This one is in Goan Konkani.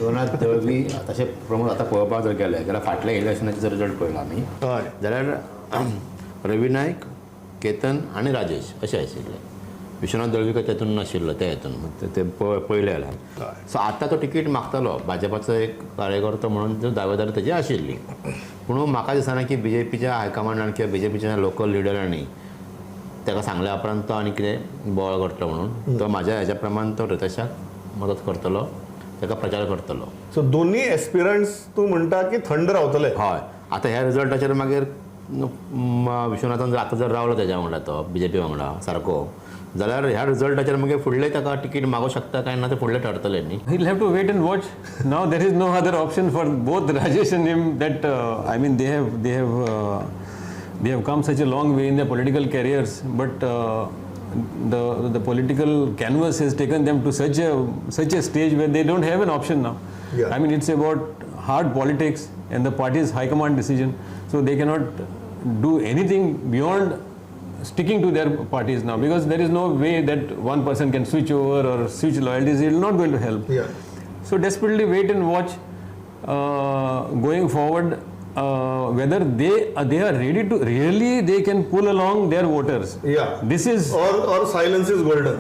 विश्वनाथ दळवी तशें प्रमाण आतां पळोवपाक जर गेले जाल्यार फाटल्या इलेक्शनाचे जर रिजल्ट पळयलो आमी जाल्यार रवी नायक, केतन आनी राजेश अशें आशिल्ले. विश्वनाथ दळवी काय तेतून नाशिल्लो, त्या हेतून ते पळयले जाल्यार. सो आतां तो तिकीट मागतालो, भाजपाचो एक कार्यकर्तो म्हणून तो दावेदारी तेजी आशिल्ली. पूण म्हाका दिसना की बीजेपीच्या हायकमांडान किंवा बीजेपीच्या लोकल लिडरांनी ताका सांगल्या उपरांत तो आनी कितें बोवाळ करतलो म्हणून. तो म्हाज्या हेज्या प्रमाण तो रितेशाक मदत करतलो, ताका प्रचार करतलो. सो दोन्ही एस्पिरंट्स तूं म्हणटा की थंड रावतले? हय, आतां ह्या रिजल्टाचेर मागीर विश्वनाथान जर आतां जर रावलो तेज्या वांगडा, तो बीजेपी वांगडा सारको जाल्यार ह्या रिजल्टाचेर मागीर फुडले ताका तिकीट मागूंक शकता काय ना तें फुडलें ठरतलें न्ही. He'll have to wait and watch. Now there is no other option for both Rajesh and him. That I mean, they have come such a long way in their political careers, but the political canvas has taken them to such a stage where they don't have an option now. I mean, it's about hard politics and the party's high command decision. So they cannot do anything beyond sticking to their parties now, because there is no way that one person can switch over or switch loyalties. It is not going to help. So desperately wait and watch going forward whether they are ready to really, they can pull along their voters. This is Or silence is golden.